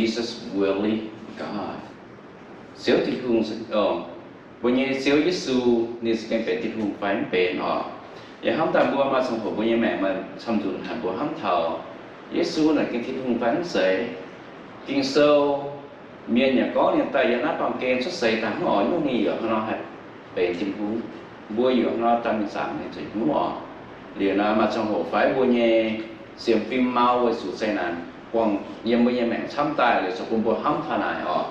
Jesus really God? Ziouv Tin-Hungh, mbuo nyei Ziouv Yesu, ninh za'gengh benx Tin-Hungh fai mv benx oc? Yaac hnamv daaih mbuo maaih ziangh hoc mbuo nyei maengc maaih camv nzunc haic mbuo hnamv taux Yesu naaic gengh Tin-Hungh fai mv zeiz. Ging-Sou mienh yaac gorngv ninh daaih yiem naaiv baamh gen cuotv seix daaih hnangv oix nyungc ninh yaac hnangv nor haih benx Tin-Hungh. Mbuo yaac hnangv nor daaih mingh zaangc ninh zuqc hnyouv oc. Liuz nor maaih ziangh hoc fai mbuo nyei sienx fim mau weic zuqc zeqc naanc buangh yiem mbuo nyei maengc camv daaih liuz zoux bun mbuo hnamv taux naaic oc,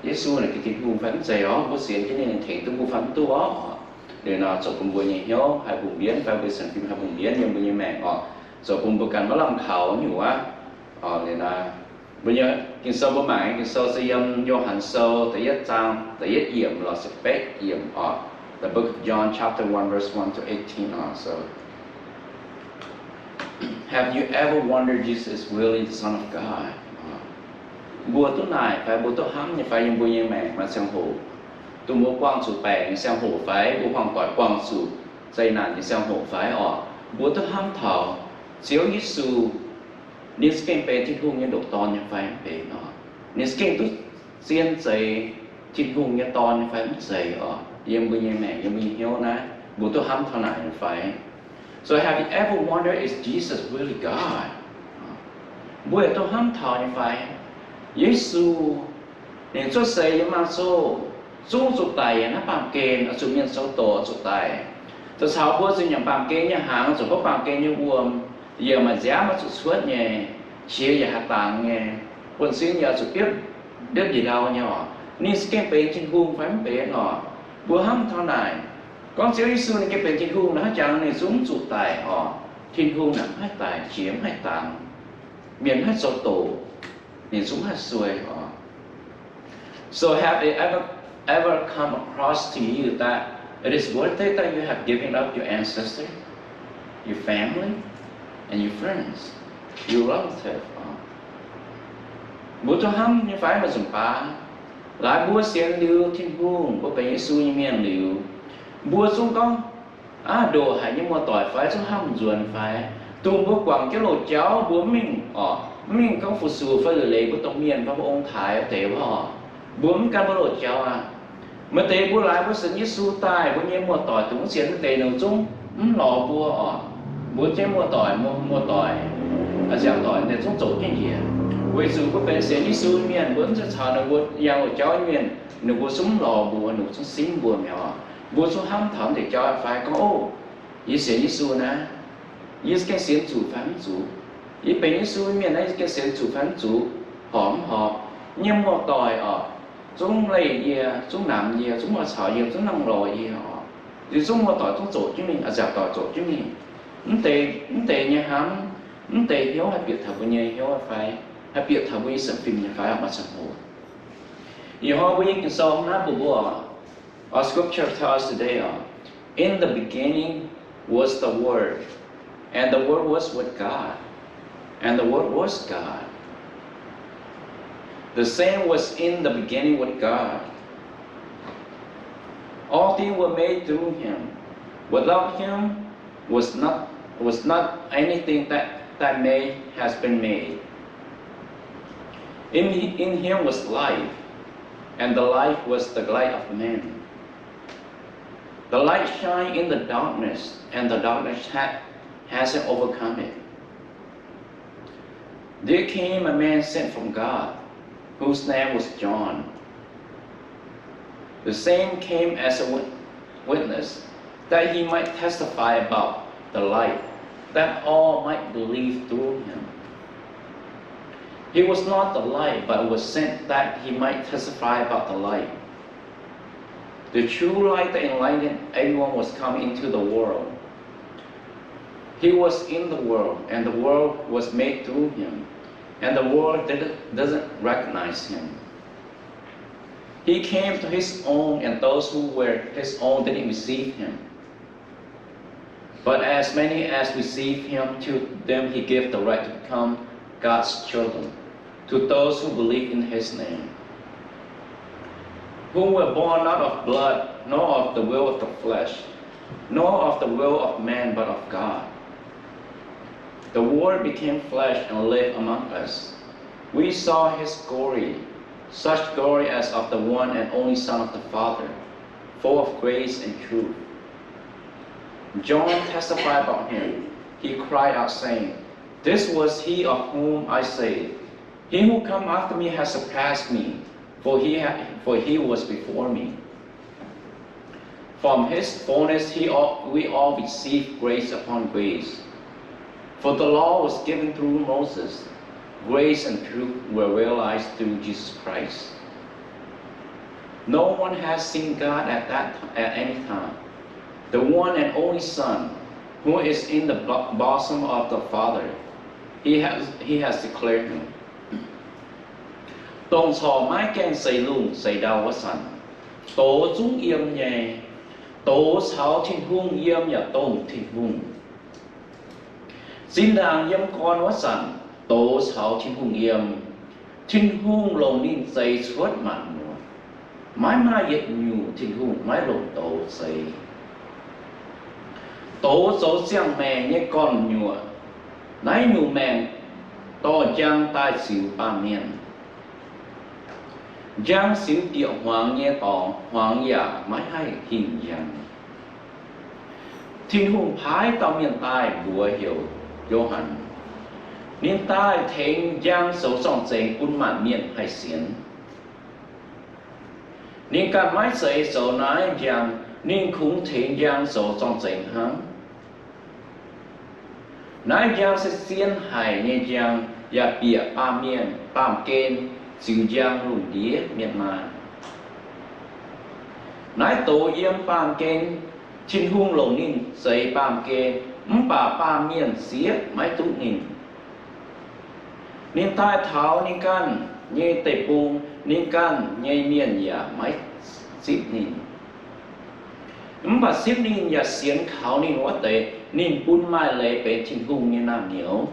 Yesu naaic gengh Tin-Hungh fai mv zeiz oc? Mbuo sienx jienv ninh tengx duqv mbuo fai mv duqv oc? Liuz nor zoux bun mbuo nyei hnyouv haih mbungh mbienv fai mbuo sienx fim haih mbungh mbienv yiem mbuo nyei maengc oc. Zoux bun mbuo ganh maiv lamh kaux nyungc aqv. Liuz nor mbuo nyei Ging-Sou mbuo mangc Ging-Sou se yiem Yo^han Sou da'yietv zaang da'yietv yiemc lorz ziepc betv yiemc oc. The book of John, chapter one, verse one to eighteen oc. So, have you ever wondered Jesus is really the Son of God? Mbuo duqv naaic fai mbuo duqv hnamv nyei fai yiem mbuo nyei maengc maaih ziangh hoc, dongh mbuo buangh zuqc baengc nyei ziangh hoc fai mbuo buangh doic buangh zuqc zeqc naanc nyei ziangh hoc fai oc, mbuo duqv hnamv taux Ziouv Yesu ninh za'gengh benx Tin-Hungh nyei ndoqc Dorn nyei fai mv benx oc? Ninh za'gengh duqv zien zeiz Tin-Hungh nyei Dorn nyei fai mv zeiz oc? Yiem mbuo nyei maengc, yiem mbuo nyei hnyouv naaiv, mbuo duqv hnamv taux naaic nyei fai? So have you ever wondered, is Jesus really God? Mbuo yaac duqv hnamv taux nyei fai? Yesu ninh cuotv seix yiem maaz-zoh, zungv zuqc daic yiem naaiv baamh gen, oix zuqc mienh zoux doqc zuqc daic. Zuqc caux mbuo zuqc nyanc baamh gen nyei hnaangx, zuqc hopv baamh gen nyei wuom, yaac maaih nziaamv oix zuqc cuotv nyei, qiex yaac haih dangx nyei, buonv-sin yaac zuqc biopv, biopv njiec ndau nyei oc. Ninh za'gengh benx Tin-Hungh fai mv benx oc? Mbuo hnamv taux naaic, gorngv Ziouv Yesu ninh gengh benx Tin-Hungh naaic, hnangv jangx ninh zungv zuqc daic oc. Tin-Hungh naaic mv haih daic, qiex mv haih dangx, mienh mv haih zoux doqc, ninh zungv mv haih suei oc. So have it ever, ever come across to you that it is worth it that you have given up your ancestor, your family, and your friends, your relative? Mbuo duqv hnamv nyei fai maaih nzunc baac, laaix mbuo sienx liuz Tin-Hungh, mbuo benx Yesu nyei mienh liuz, mbuo zungv gorngv, aav, ndoqc haic nyei muoz-doic fai zungv hnamv nzuonx fai, dongh mbuo guangc jienv loz-jauv mbuo mv mingh oc, mv mingh gorngv fu-sux fai leiz-leiz mbuo domh mienh fai mbuo ong-taaix wuov deix oc, mbuo mv gan mbuo loz-jauv aqv. Maaih deix mbuo laaix mbuo sienx Yesu daaih, mbuo nyei muoz-doic dongh mv sienx wuov deix ninh zungv mv lorz mbuo oc. Mbuo jienv muoz-doic, muoz-doic, nziaauc doic ninh zungv zoqc jienv njiec. Weic zuqc mbuo benx sienx Yesu mienh, mbuo mv zeiz caux ninh mbuo yangh loz-jauv mienh, ninh mbuo zungv mv lorz mbuo, ninh mbuo zungv simv mbuo mi'aqv oc. Mbuo zungv hnamv taux deix jauv fai gorngv, ov, yie sienx Yesu naaiv, yie gengh sienx zuqc fai mv zuqc? Yie benx Yesu mienh naaiv, yie gengh sienx zuqc fai mv zuqc? Horpc mv horpc? Yie nyei muoz-doic oc, zungv leih yie, zungv namx yie, zungv oix caux yie, zungv nangh lorz yie oc. Yie zungv muoz-doic zungv zoqc jienv mingh, nziaauc doic zoqc jienv mingh. Mv deix, mv deix nyei hnamv, mv deix hnyouv haih bieqc taux mbuo nyei hnyouv fai? Haih bieqc taux mbuo nyei sienx fim nyei fai? Maaih ziangh hoc, ih hnoi mbuo nyei Ging-Sou naaiv mbuox mbuo, our scripture tells us today, uh, in the beginning was the Word, and the Word was with God, and the Word was God. The same was in the beginning with God. All things were made through him. Without him was not, was not anything that, that may has been made. In, in him was life, and the life was the light of men. The light shine in the darkness, and the darkness ha-, hasn't overcome it. There came a man sent from God, whose name was John. The same came as a wit-, witness, that he might testify about the light, that all might believe through him. He was not the light, but was sent that he might testify about the light. The true light that enlightened everyone was come into the world. He was in the world, and the world was made through him, and the world didn't, doesn't recognize him. He came to his own, and those who were his own didn't receive him. But as many as received him, to them he gave the right to become God's children, to those who believe in his name, who were born not of blood, nor of the will of the flesh, nor of the will of man, but of God. The Word became flesh and lived among us. We saw his glory, such glory as of the one and only Son of the Father, full of grace and truth. John testified about him. He cried out, saying, "This was he of whom I say, 'He who come after me has surpassed me, for he ha-, for he was before me.'" From his fullness he all, we all receive grace upon grace. For the law was given through Moses, grace and truth were realized through Jesus Christ. No one has seen God at that, at any time. The one and only Son, who is in the bo-, bosom of the Father, he has, he has declared him. Dongh corc maiv gaengh seix lungh seix ndau wuov sanc, doz zungv yiem nyei. Doz caux Tin-Hungh yiem yaac dongh Tin-Hungh. Zinh ndaangc yiem gorn wuov zanc, doz caux Tin-Hungh yiem. Tin-Hungh longc ninh zeix cuotv maanc muotc. Maiv maaih yietc nyungc Tin-Hungh maiv longc doz zeix. Doz zoux ziangh maengc nyei gorn-nyuoqc. Naaiv nyungc maengc dorh njang daaih ziux baamh mienh. Njang ziux bieqc hmuangx nyei dorngx, hmuangx yaac maiv haih hingh njang. Tin-Hungh paaiv dauh mienh daaih, mbuox heuc Yo^han. Ninh daaih tengx njang zoux zorng-zengx bun maanc mienh haih sienx. Ninh ganh maiv zeiz zoux naaiv njang, ninh kungx tengx njang zoux zorng-zengx hnangv. Naaiv njang se zien haic nyei njang, yaac bieqc baamh mienh baamh gen ziux njang lungh ndiev mienh maanh. Naaiv doz yiem baamh gen, Tin-Hungh longc ninh zeix baamh gen, mv baac baamh mienh sieqv maiv duqv ninh. Ninh daaih taux ninh ganh nyei deic-bung, ninh ganh nyei mienh yaac maiv zipv ninh. Mv baac zipv ninh yaac sienx kaux ninh wuov deix, ninh bun maaih leiz benx Tin-Hungh nyei naamh nyouz.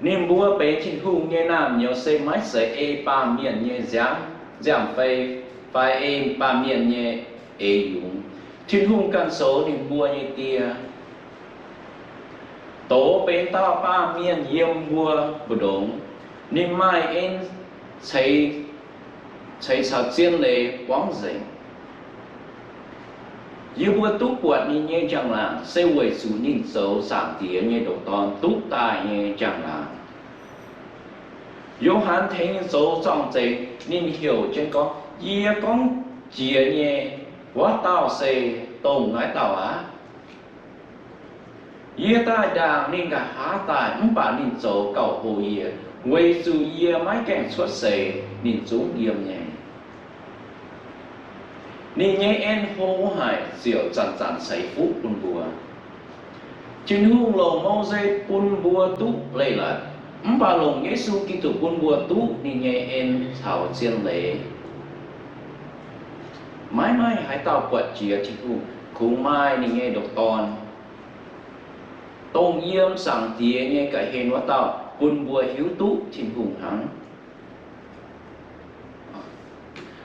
Ninh mbuo benx Tin-Hungh nyei naamh nyouz se maiv zeiz ei baamh mienh nyei nziaamv, nziaamv fei, fai ei baamh mienh nyei eix yungz. Tin-Hungh ganh zoux ninh mbuo nyei Die. Doz benx dauh baamh mienh yiem mbuo mbu'ndongx. Ninh maaih en ceix, ceix caux zien leiz buangv nzengc. Yie mbuo duqv buatc ninh nyei njang-laangc se weic zuqc ninh zoux Zaangc Diex nyei ndoqc Dorn duqv daaih nyei njang-laangc. Yo^han tengx ninh zoux zorng-zengx, ninh heuc jienv gorngv, Yie gorngv jiex nyei wuov dauh se dongh naaiv dauh aqv. Yie daaih ndaangc ninh nqa'haav daaih, mv baac ninh zoux gauh hlo yie, weic zuqc yie maiv gaengh cuotv seix ninh zungv yiem nyei. Ninh nyei en hlo haic ziouc zanc-zanc ceix fuqv bun mbuo. Tin-Hungh longc Mose bun mbuo duqv leiz-latc, mv baac longc Yesu Giduc bun mbuo duqv ninh nyei en caux zien leiz. Maiv maaih haaix dauh buatc jiex Tin-Hungh, kungx maaih ninh nyei ndoqc Dorn, dongh yiem Zaangc Diex nyei ga'hlen wuov dauh, bun mbuo hiuv duqv Tin-Hungh hnangv.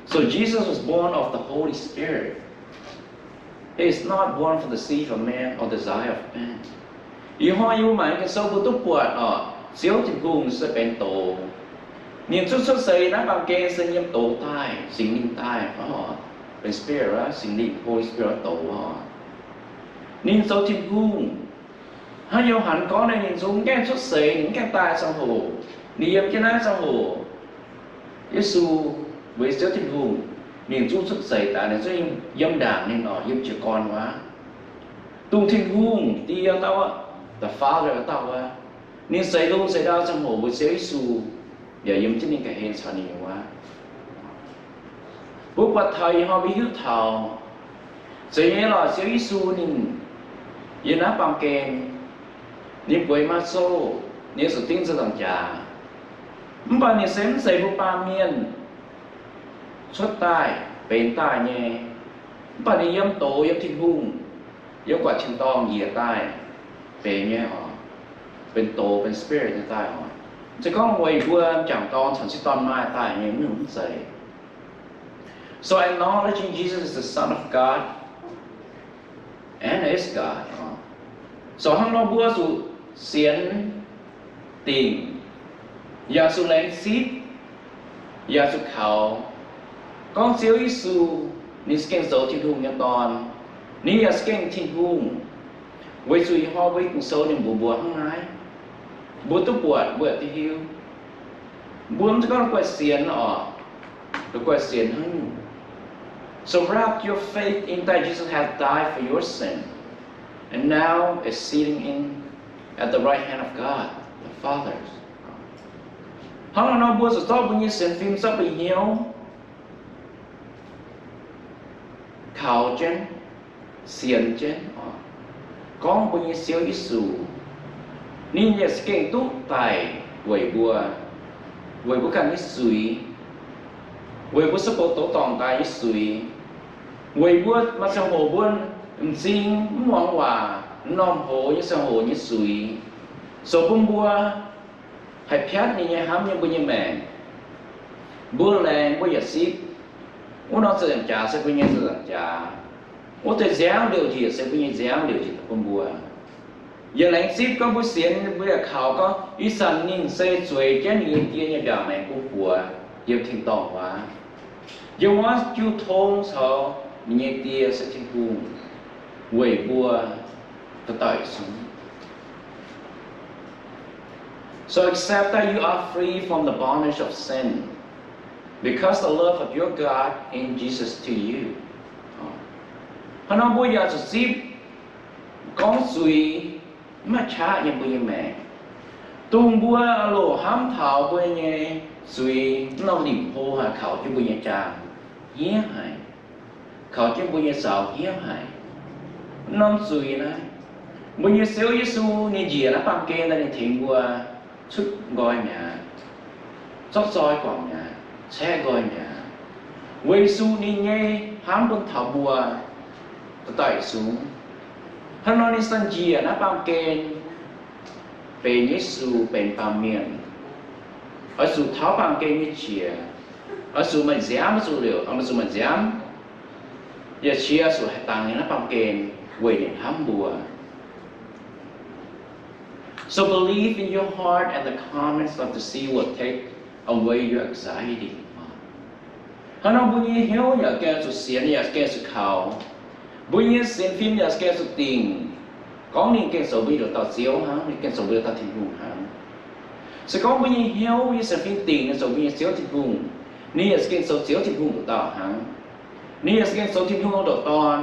So Jesus was born of the Holy Spirit. He is not born for the seed of man or desire of man. Ih hnoi yie mbuo mangc Ging-Sou mbuo duqv buatc oc, Ziouv Tin-Hungh se benx doz. Ninh zungv cuotv seix naaiv baamh gen se yiem doz daaih, Singx Lingh daaih oc, benx Spirit, Singx Lingh, Holy Spirit doz oc. Ninh zoux Tin-Hungh. Hnangv Yo^han gorngv naaiv, ninh zungv mv gaengh cuotv seix, ninh mv gaengh daaih ziangh hoc, ninh yiem jienv naaiv ziangh hoc. Yesu, weic Ziouv Tin-Hungh, ninh zungv cuotv seix daaih, ninh zungv yiem ndaangc ninh oc, yiem jiez gorn wuov. Dongh Tin-Hungh Die dauh, the Father dauh wuov, ninh seix lungh seix ndau ziangh hoc mbuox Ziouv Yesu, yaac yiem jienv ninh ga'hlen caux ninh wuov. Mbuo buatc taux ih hnoi mbuo hiuv taux, zeiz nyei lorqc, Ziouv Yesu ninh yiem naaiv baamh gen, ninh bueix maaih sou, ninh zuqc dingv nzengc jaax. Mv baac ninh se mv zeiz mbuo baamh mienh cuotv daaih, benx daaih nyei. Mv baac ninh yiem doz, yiem Tin-Hungh, yiem guatc tin-dorngh njiec daaih benx nyei oc. Benx doz, benx spirit nyei daaih oc. Se gorngv weic mbuo m'jangc dorn caux m'sieqv dorn maaih daaih nyei, mv zeiz. So I acknowledging Jesus is the Son of God and is God oc. So hnangv nor mbuo zuqc sienx dingc Yaac zuqc laengz zipv, yaac zuqc kaux. Gorngv Ziouv Yesu ninh se gengh zoux Tin-Hungh nyei Dorn, ninh yaac se gengh Tin-Hungh, weic zuqc ih hnoi mbuo Ging-Sou ninh mbuox mbuo hnangv naaiv. Mbuo duqv buatc, mbuo yaac duqv hiuv. Mbuo mv zeiz gorngv la'guaih sienx oc, la'guaih sienx hnangv nyungc. So wrap your faith in that Jesus has died for your sin and now is sitting in at the right hand of God the Father. Hnangv naaiv nor mbuo zuqc zorqv mbuo nyei sienx fim zorqv mbuo hnyouv kaux jienv, sienx jienv oc, gorngv mbuo nyei Ziouv Yesu, ninh yaac se gengh duqv daic weic mbuo, weic mbuo ganh nyei zuiz, weic mbuo se bou douz dorngc daaih nyei zuiz, weic mbuo maaih ziangh hoc mbuo m'zing mv muangx waac, m'normh hoz nyei ziangh hoc nyei zuiz, zoux bun mbuo haih piatv ninh nyei hnamv nyei mbuo nyei maengc. Mbuo laengz mbuo yaac zipv. Wuov norm ziepc nzaangc jaax se mbuo nyei ziepc nzaangc jaax. Wuov deix nziaamv liouc njiec se mbuo nyei nziaamv liouc njiec bun mbuo. Yaac laengz zipv gorngv mbuo sienx, mbuo yaac kaux gorngv ih zanc ninh se zueiz jienv ninh nyei Die nyei mbiaauc maengx bun buoz yiem tin-dorngh wuov. Yiem wuov jiu tong caux ninh nyei Die se Tin-Hungh weic mbuo daaih daic cunv. So accept that you are free from the bondage of sin because the love of your God in Jesus to you. Hnangv nor mbuo yaac zuqc zipv gorngv zuiz mv maaih qaqv yiem mbuo nyei maengc, dongh mbuo loc hnamv taux mbuo nyei zuiz mv norm limc hlo haic kaux jienv mbuo nyei jaa hniev haic, kaux jienv mbuo nyei zaux hniev haic. Mv norm zuiz naaiv, mbuo nyei Ziouv Yesu ninh njiec naaiv baamh gen daaih ninh tengx mbuo cuotv nqoi mi'aqv, zorqv zoi guangc mi'aqv, caeqv nqoi mi'aqv, weic zuqc ninh nyei hnamv bun taux mbuo daaih daic cunv. Hnangv nor ninh se njiec naaiv baamh gen benx Yesu, benx baamh mienh, oix zuqc tauv baamh gen nyei qiex, oix zuqc maaih nziaamv, oix zuqc liouc, oix zuqc maaih nziaamv, yaac qiex zuqc haih dangx ninh naaiv baamh gen weic ninh hnamv mbuo. So believe in your heart and the calmness of the sea will take away your anxiety. Hnangv nor mbuo nyei hnyouv yaac gengh zuqc sienx, yaac gengh zuqc kaux. Mbuo nyei sienx fim yaac gengh zuqc dingc. Gorngv ninh gengh zoux mbuo nyei ndoqc dauh Ziouv hnangv, ninh gengh zoux mbuo nyei dauh Tin-Hungh hnangv. Se gorngv mbuo nyei hnyouv, mbuo nyei sienx fim dingc ninh zoux mbuo nyei Ziouv Tin-Hungh, ninh yaac gengh zoux Ziouv Tin-Hungh ndoqc dauh hnangv. Ninh yaac gengh zoux Tin-Hungh ndoqc Dorn.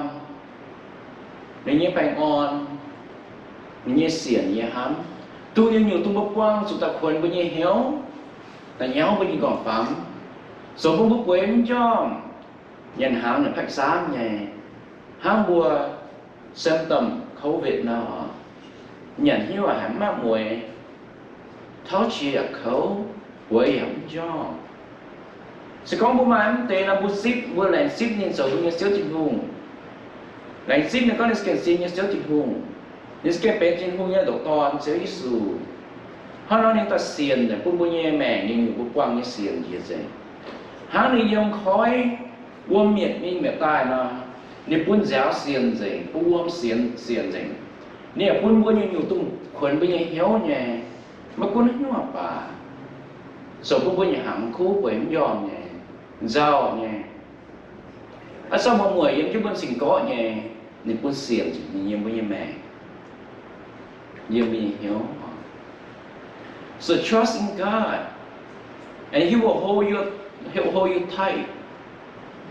Ninh nyei baengh orn, ninh nyei sienx, ninh nyei hnamv, dongh nyungc-nyungc dongh mbuo buangh zuqc daaih kuonx mbuo nyei hnyouv, da'nyauv mbuo nyei m'nqorngv-famv, zoux bun mbuo bueix mv njormh, nyanc hnaangx nyanc paaiv zaamv nyei, hnangv mbuo symptom covid nor, nyanc hnyouv haiz mv maaih mueix, tauv qiex yaac kouv, bueix yaac mv njormh. Se gorngv mbuo maaih mv deix nor, mbuo zipv, mbuo laengz zipv ninh zoux mbuo nyei Ziouv Tin-Hungh. Laengz zipv ninh gorngv ninh se gengh sin nyei Ziouv Tin-Hungh. Ninh se gengh benx Tin-Hungh nyei ndoqc Dorn, Ziouv Yesu. Hnangv nor ninh daaih sienx bun mbuo nyei maengc, ninh nyungc mbuo buangh nyei sienx njiec nzengc. Hnangv ninh yiem koiv wuom mietc mingh mietc daaih nor, ninh bun nziaaux sienx nzengc, bun wuom sienx, sienx nzengc. Ninh yaac bun mbuo nyungc-nyungc dongh kuonx mbuo nyei hnyouv nyei, maiv gunv haaix nyungc baac, zoux bun mbuo nyei hnaangx kuv bueix mv njormh nyei, nzauh nyei. Aa, zorqv mbuo mueic yiem jienv bun singx gorqv nyei, ninh bun sienx nzengc ninh yiem mbuo nyei maengc, yiem mbuo nyei hnyouv. So trust in God, and He will hold you, He will hold you tight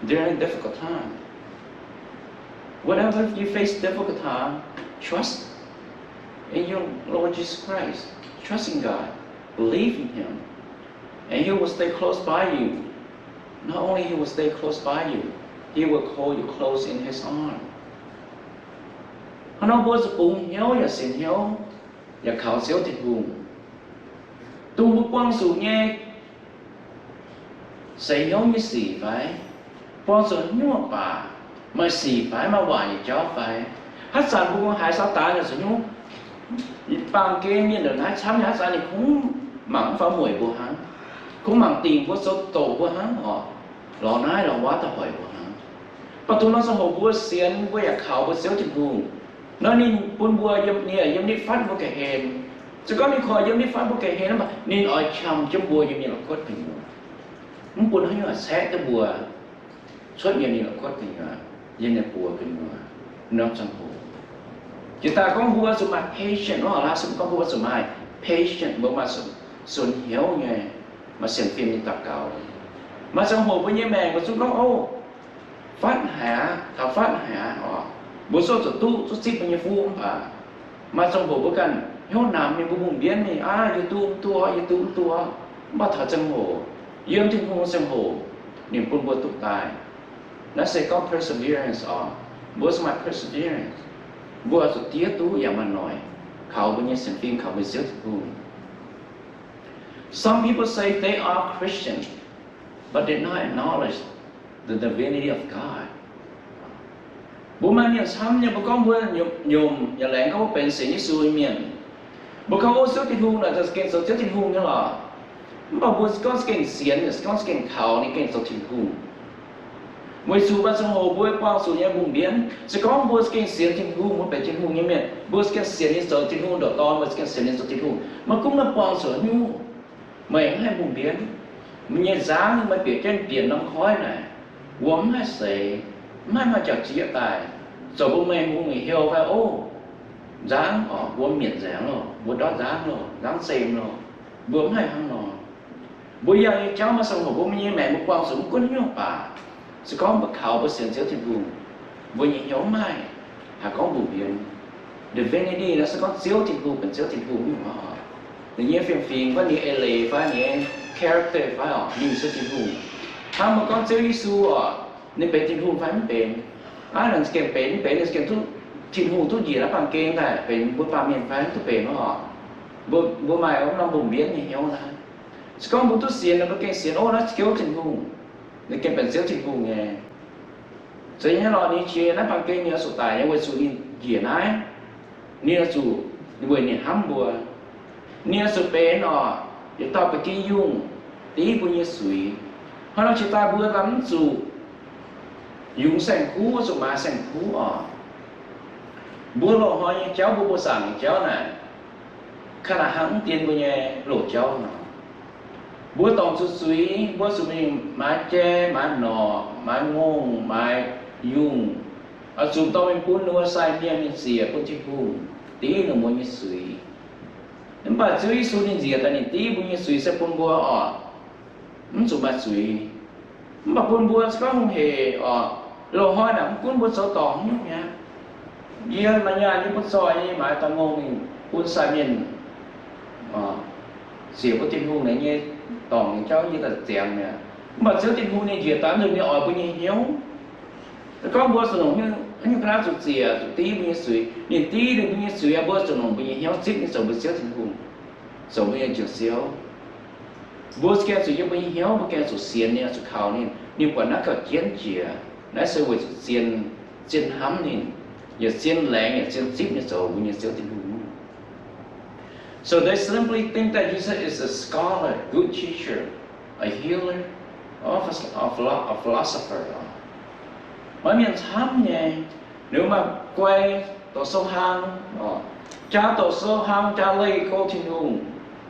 during difficult time. Whenever you face difficult time, trust in your Lord Jesus Christ. Trust in God. Believe in Him. And He will stay close by you. Not only He will stay close by you, He will hold you close in His arm. Hnangv nor mbuo zuqc bungx hnyouv yaac sienx hnyouv, yaac kaux Ziouv Tin-Hungh. Dongh mbuo buangh zuqc nyei seix hnyouv nyei sic fai, buangh zuqc haaix nyungc baac, maaih sic fai, maaih waac yietc jauv fai, haaix zanc mbuo haiz Saadaan naaic zuqc hnyouv, baamh gen mienh ndongc naaiv camv nyei, haaix zanc ninh kungx mangc mv faaux mueic mbuo hnangv, kungx mangc dingc mbuo, zoux doqc mbuo hnangv oc, lorz naaiv lorz wuov daaih hoic mbuo hnangv. Mv baac dongh nor ziangh hoc mbuo sienx, mbuo yaac kaux mbuo Ziouv Tin-Hungh, nor ninh bun mbuo yiem, ninh yiem nitv fatv mbuo ga'hlen, Se gorngv ninh korv yiem mv faatv mbuo ga'hlen, mv baac ninh oix qam jienv mbuo yiem ninh la'kuotv gu'nyuoz, mv bun haaix nyungc haih caeqv duqv mbuo cuotv yiem ninh la'kuotv gu'nyuoz, yiem ninh buoz gu'nyuoz norm ziangh hoc. Jiex daaih gorngv mbuo zuqc maaih patient, mv baac laaix se gorngv mbuo zuqc maaih patient, mbuo maaih sun hnyouv nyei, maaih sienx fim nyei daux gaux. Maaih ziangh hoc mbuo nyei maengc mbuo zungv gorngv, o, fatv haic aqv, taux fatv haic aqv oc. Mbuo zungv zuqc duqv, zuqv zipv mbuo nyei fuqv mv baac maaih ziangh hoc mbuo ganh hnyouv namx mingh, mbuo mbungh mbienv mingh, aav, yie duqv mv duqv, yie duqv mv duqv. Mv baac taux ziangh hoc, yiem Tin-Hungh ziangh hoc, ninh bun mbuo duqv daaih. Naaiv se gorngv perseverance oc. Mbuo zuqc maaih perseverance. Mbuo zuqc diev duqv yaac maaih noic, kaux mbuo nyei sienx fim, kaux mbuo nyei Ziouv Tin-Hungh. Some people say they are Christian, but they not acknowledge the divinity of God. Mbuo maaih mienh camv nyei, mbuo gorngv mbuo nyomc, nyomc yaac laengz gorngv mbuo benx sienx Yesu nyei mienh. Mbuo gorngv, o, Ziouv Tin-Hungh naaic za'gengh zoux Ziouv Tin-Hungh nyei lorqc. Mv baac mbuo se gorngv za'gengh sienx, se gorngv za'gengh kaux ninh, gengh zoux Tin-Hungh. Weic zuqc maaih ziangh hoc mbuo buangh zuqc nyei mbungh mbienv. Se gorngv mbuo za'gengh sienx Tin-Hungh, mbuo benx Tin-Hungh nyei mienh, mbuo za'gengh sienx ninh zoux Tin-Hungh, ndoqc Dorn mbuo za'gengh sienx ninh zoux Tin-Hungh, maiv gunv maaih buangh zuqc haaix nyungc, meih mv haih mbungh mbienv. Meih nyei nzangv meih bieqc jienv bieqc norm koiv naaic, wuom mv haih seix, mv haih maaih jauv-zieqv daaih, zoux bun meih hungh meih hiuv fai, o, nzangv oc, wuom mietc nzengc loh, mbuo ndortv nzangv loh, nzangv zem loh, mbuo mv haih hnangv nor. Mbuo yangh nyei jauv maaih ziangh hoc mbuo nyei maengc mbuo buangh zuqc mv gunv haaix nyungc baac, se gorngv mbuo kaux mbuo sienx Ziouv Tin-Hungh, mbuo nyei hnyouv mv maaih haih gorngv mbungh mbienv. Divinity naaiv se gorngv Ziouv Tin-Hungh benx Ziouv Tin-Hungh nyungc oc. Ninh nyei fiem-fingx fai ninh nyei eix leiz fai ninh nyei character fai oc, ninh se Tin-Hungh. Hnangv mbuo gorngv Ziouv Yesu oc, ninh benx Tin-Hungh fai mv benx? Aav, ninh za'gengh benx, mv benx ninh za'gengh duqv Tin-Hungh duqv njiec naaiv baamh gen daaih benx mbuo baamh mienh fai mv duqv benx oc. Mbuo, mbuo maaih wuov norm mbungh mbienv nyei hnyouv naaiv. Se gorngv mbuo duqv sienx, mbuo gengh sienx, o, naaiv Ziouv Tin-Hungh, ninh gengh benx Ziouv Tin-Hungh nyei. Zeiz nyei lorqc, ninh qiex naaiv baamh gen, ninh oix zuqc daic nyei weic zuqc ninh njiec naaiv. Ninh oix zuqc weic ninh hnamv mbuo. Ninh oix zuqc benx oc, yietc dauh ba'gi yungh, div mbuo nyei zuiz. Hnangv nor jiex daaih mbuo mv zuqc yungz saeng-kuv, zuqc maaiz saeng-kuv oc. Mbuo loz-hnoi nyei jauv, mbuo mbuo zaangc nyei jauv naaic, kaav naaic hnangv mv dien mbuo nyei loz-jauv nor. Mbuo dorngc zuqc zuiz, mbuo zuqc mingh maaiz jai, maaiz norqc, maaiz ngongh, maaiz yungh, oix zuqc dorh mingh bun ninh mbuo sai mienh mingh ziec bun Tin-Hungh div ninh mbuo nyei zuiz. Mv baac Ziouv Yesu ninh njiec daaih ninh div mbuo nyei zuiz se bun mbuo oc, mv zuqc maaih zuiz. Mv baac bun mbuo se gorngv hungh hec oc, loz-hnoi naaic mv gunv mbuo zoux dorngc haaix nyungc mi'aqv, yie maaih nyaanh nyei bun zoih nyei, maaiz dauh ngongh mingh bun sai mienh ziec bun Tin-Hungh nyei dorngc nyei jauv yie daaih ziangx mi'aqv. Mv baac Ziouv Tin-Hungh ninh njiec daaih nzunc ninh oix mbuo nyei hnyouv. Se gorngv mbuo zuqc longc haaix nyungc ga'naaiv zuqc ziec, zuqc div mbuo nyei zuiz, ninh div ninh mbuo nyei zuiz, mbuo zuqc longc mbuo nyei hnyouv zipv ninh zoux mbuo Ziouv Tin-Hungh, zoux mbuo nyei Njoux Ziouv. Mbuo gengh zuqc yiem mbuo nyei hnyouv, mbuo gengh zuqc sienx ninh, zuqc kaux ninh, ninh buatc naaiv gauh jienv jiex. Naaiv se weic zuqc zien, zien hnamv ninh, yaac zien laengz, yaac zien zipv ninh zoux mbuo nyei Ziouv Tin-Hungh. So they simply think that Jesus is a scholar, good teacher, a healer, or a philosopher. Maaih mienh camv nyei, ninh maaih guai, doqc sou hlang, jaa doqc sou hlang, jaa leih go Tin-Hungh,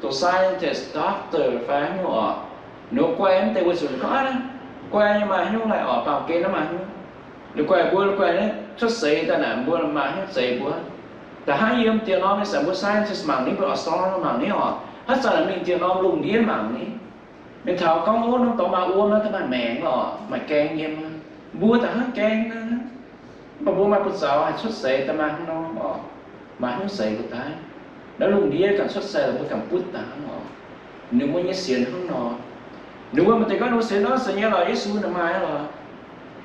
doqc scientist, doctor fai haaix nyungc oc. Ninh guai mv deix weic zuqc ninh gorngv, guai nyei maaih haaix nyungc laih oc, baamh gen naaiv maaih haaix nyungc. Ninh guai mbuo, guai naaiv cuotv seix daaih naaic mbuo maaih haaix nyungc zeix mbuo. Da'hnangv yiem diex norm nyei zanc mbuo scientist mangc ninh, mbuo astronomer mangc ninh oc, haaix zanc mingh diex norm lungh ndiev mangc ninh, mingh taux gorngv, o, norm dorngx maaih wuom, norm dorngx maaih maengc oc, maaih gaeng yiem. Mbuo da'hnangv gaeng naaiv. Mv baac mbuo maaih buoz-zaux haih cuotv seix daaih maaih hnangv nor oc, maaih haaix nyungc zeix mbuo daaih? Naaiv lungh ndiev ganh cuotv seix lorqc, mbuo ganh butv daaih hnangv nor. Ninh mbuo nyei sienx hnangv nor. Ninh mbuo maaih deix gorngv ninh mbuo sienx nor sienx nyei lorqc, Yesu ninh maaih lorqc.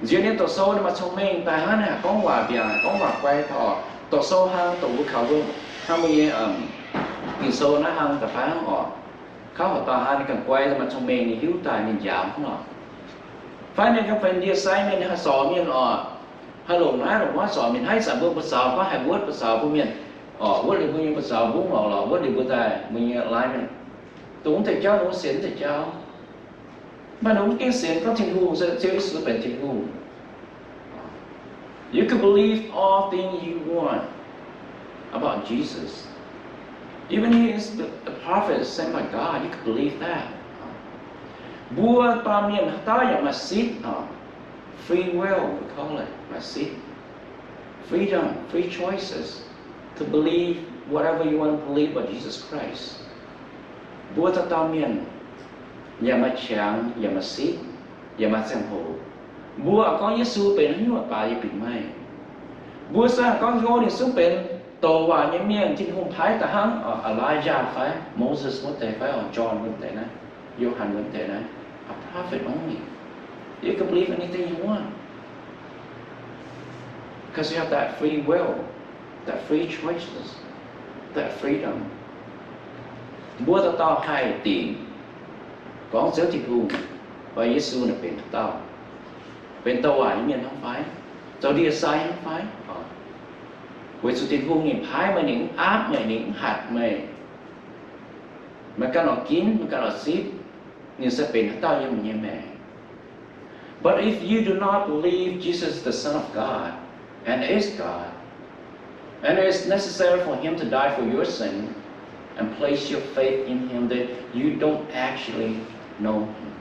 Nziex ninh doqc sou ninh maaih cong-mengh daaih hnangv, ninh haih gorngv waac mbiaangc, gorngv waac guai taux, doqc sou hlang, doqc mbuo kaux mbuo hnangv mbuo nyei Ging-Sou naaiv hlang da'faanh hnangv oc. Kauv horqc dauh hlang ninh ganh guai, maaih cong-mengh, ninh hiuv daaih ninh njaaux hnangv oc. Fai ninh ganh benx ndie-sai mienh, ninh haih sorc mienh oc, haih longc naaiv longc wuov sorc mienh. Hnangv ih zanc mbuo buoz-zaux gorngv haih wuotv buoz-zaux bun mienh oc, wuotv liuz mbuo nyei buoz-zaux mbungv lorqc, lorqc wuotv liuz mbuo daaih mbuo nyei lai mienh, dongh mv deix jauv ninh mbuo sienx mv deix jauv. Mv baac ninh mbuo gengh sienx gorngv Tin-Hungh se Ziouv Yesu benx Tin-Hungh. You can believe all things you want about Jesus. Even he is the, the prophet sent by God, you can believe that. Mbuo baamh mienh haaix dauh yaac maaih สิทธิ์, free will, we call it, maaih สิทธิ์, freedom, free choices to believe whatever you want to believe about Jesus Christ. Mbuo dauh dauh mienh yaac maaih qangx, yaac maaih สิทธิ์, yaac maaih ziangh hoc. Mbuo gorngv Yesu benx haaix nyungc baac yie bieqc meih. Mbuo se gorngv ninh zungv benx douc waac nyei mienh, Tin-Hungh paaiv daaih hnangv Elijah fai Moses wuov deix fai John wuov deix naaiv, Yo^han wuov deix naaiv, a prophet only. You can believe anything you want. 'Cause you have that free will, that free choices, that freedom. Mbuo dauh dauh haih dingc gorngv Ziouv Tin-Hungh fai Yesu naaic benx haaix dauh, benx douc waac nyei mienh hnangv fai, zoux ndie-sai hnangv fai. Weic zuqc Tin-Hungh ninh paaiv meih, ninh mv aapv meih, ninh mv hatc meih. Meih ganh oix ginv, meih ganh oix zipv, ninh se benx haaix dauh yiem meih nyei maengc. But if you do not believe Jesus is the Son of God and is God, and it is necessary for him to die for your sin and place your faith in him, then you don't actually know him.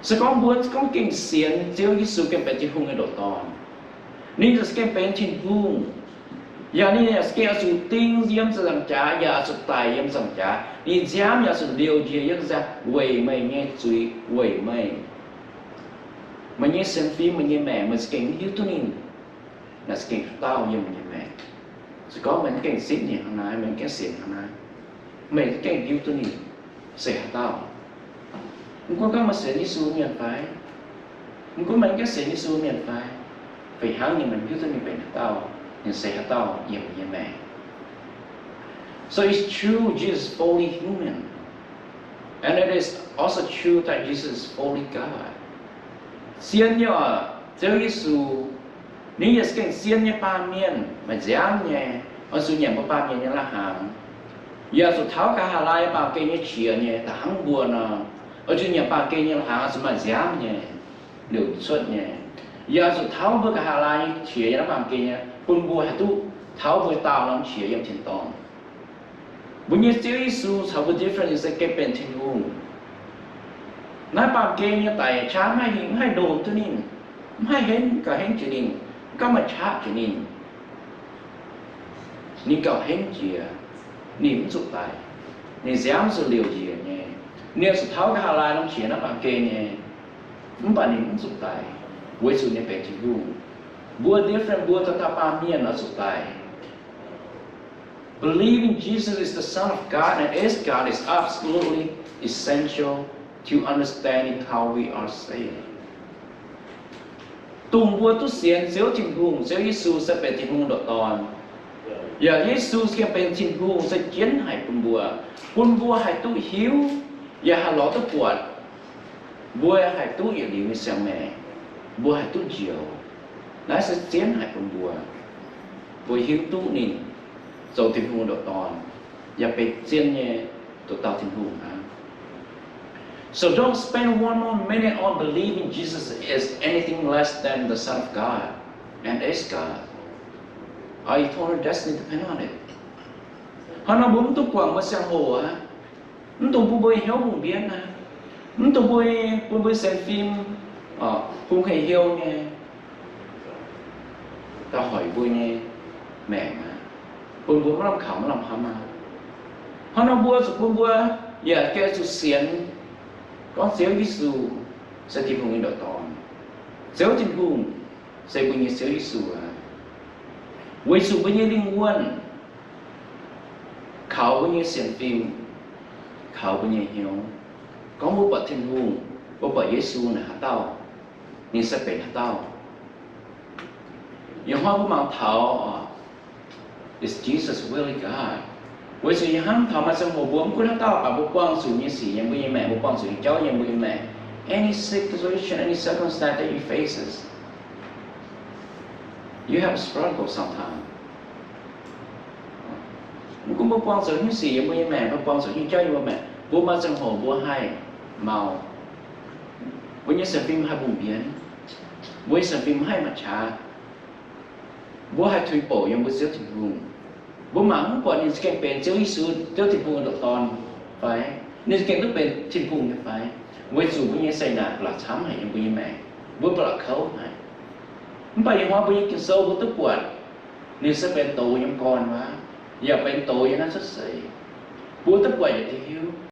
Se gorngv mbuo gorngv gengh sienx Ziouv Yesu gengh benx Tin-Hungh nyei ndoqc Dorn, ninh za'gengh benx Tin-Hungh, yaac ninh yaac za'gengh oix zuqc ding yiem ziepc nzaangc jaax, yaac oix zuqc daic yiem ziepc nzaangc jaax. Ninh nziaamv yaac oix zuqc liouc njiec yiem ziepc nzaangc jaax weic meih nyei zuiz, weic meih. Meih nyei sienx fim, meih nyei maengc, meih za'gengh mv hiuv duqv ninh naaic za'gengh haaix dauh yiem meih nyei maengc. Se gorngv meih mv gengh zipv ninh hnangv naaiv, meih mv gengh sienx hnangv naaiv, meih mv gengh hiuv duqv ninh se haaix dauh. Mv gunv gorngv meih sienx Yesu mienh fai, mv gunv meih mv gengh sienx Yesu mienh fai, fih hnangv nyei meih mv hiuv duqv ninh benx haaix dauh, ninh se haaix dauh yiem meih nyei maengc. So it's true Jesus is fully human, and it is also true that Jesus is fully God. Zien nyei oc, Ziouv Yesu, ninh yaac za'gengh zien nyei baamh mienh, maaih nziaamv nyei, oix zuqc nyanc mbuo baamh mienh nyei lai-hnaangx, yaac zuqc tauv nqa'haav laai baamh gen nyei qiex nyei, da'hnangv mbuo nor, oix zuqc nyanc baamh gen nyei lai-hnaangx, oix zuqc maaih nziaamv nyei, liouc cuotv nyei, yaac zuqc tauv mbuo nqa'haav laai nyei qiex yiem naaiv baamh gen nyei, bun mbuo haih duqv tauv mbuo daauh norm qiex yiem tin-dorngh. Mbuo nyei Ziouv Yesu caux mbuo different, ninh se gengh benx Tin-Hungh. Naaiv baamh gen nyei daic qaqv mv haih hingh, mv haih ndomc duqv ninh, mv haih henv gauh henv jiex ninh, mv gauh maaih qaqv jiex ninh. Ninh gauh henv jiex, ninh mv zuqc daic, ninh nziaamv zuqc liouc njiec nyei. Ninh zuqc tauv nqa'haav laai norm qiex naaiv baamh gen nyei, mv baac ninh mv zuqc daic, weic zuqc ninh benx Tin-Hungh. Mbuo different, mbuo dauh dauh baamh mienh oix zuqc daic. Believing Jesus is the Son of God and is God is absolutely essential to understanding how we are saved. Dongh mbuo duqv sienx Ziouv Tin-Hungh, Ziouv Yesu se benx Tin-Hungh ndoqc Dorn, yaac Yesu se gengh benx Tin-Hungh se jienv haic bun mbuo, bun mbuo haih duqv hiuv, yaac haih lorz duqv buatc, mbuo haih duqv yietc liuz nyei siang-maengc, mbuo haih duqv njoux. Naaiv se jienv haic bun mbuo, mbuo hiuv duqv ninh zoux Tin-Hungh ndoqc Dorn, yaac benx zien nyei ndoqc dauh Tin-Hungh aqv. So don't spend one more minute on believing Jesus is anything less than the Son of God and is God. Our eternal destiny depend on it. Hnangv nor mbuo mv dungx guangc mbuo ziangh hoc aqv. Mv dungx bun mbuo hnyouv hungh mbienv aqv. Mv dungx bun, bun mbuo sienx fim hungh hec hiou nyei daaih hoic mbuo nyei maengc aqv, bun mbuo maiv lamh kaux maiv lamh hnamv aqv. Hnangv nor mbuo zuqc bun mbuo yaac gengh zuqc sienx gorngv Ziouv Yesu se Tin-Hungh nyei ndoqc Dorn. Ziouv Tin-Hungh se mbuo nyei Ziouv Yesu aqv. Weic zuqc mbuo nyei lingh wuonh kaux mbuo nyei sienx fim, kaux mbuo nyei hnyouv, gorngv mbuo buatc Tin-Hungh, mbuo buatc Yesu naaic haaix dauh, ninh se benx haaix dauh. Ih hnoi mbuo mangc taux, is Jesus really God? Weic zuqc ih hnangv taux maaih ziangh hoc mbuo mv gunv haaix dauh baac mbuo buangh zuqc nyei sic yiem mbuo nyei maengc, mbuo buangh zuqc nyei jauv yiem mbuo nyei maengc. Any situation, any circumstance that you faces, you have a struggle sometimes. Mv gunv mbuo buangh zuqc haaix nyungc sic yiem mbuo nyei maengc, mbuo buangh zuqc haaix nyungc jauv yiem mbuo maengc, mbuo maaih ziangh hoc mbuo haih mau, mbuo nyei sienx fim haih mbungh mbienx, mbuo nyei sienx fim haih mangc qaqv, mbuo haih tuix bouc yiem mbuo Ziouv Tin-Hungh. Mbuo mangc mv buatc ninh za'gengh benx Ziouv Yesu, Ziouv Tin-Hungh nyei ndoqc Dorn fai? Ninh za'gengh duqv benx Tin-Hungh nyei fai? Weic zuqc mbuo nyei zeqc naanc ba'laqc camv haic yiem mbuo nyei maengc, mbuo ba'laqc kouv haic. Mv baac ih hnoi mbuo nyei Ging-Sou mbuo duqv buatc ninh se benx douz yiem gorn waac, yaac benx douz yiem naaiv cuotv seix. Mbuo duqv buatc yaac duqv hiuv.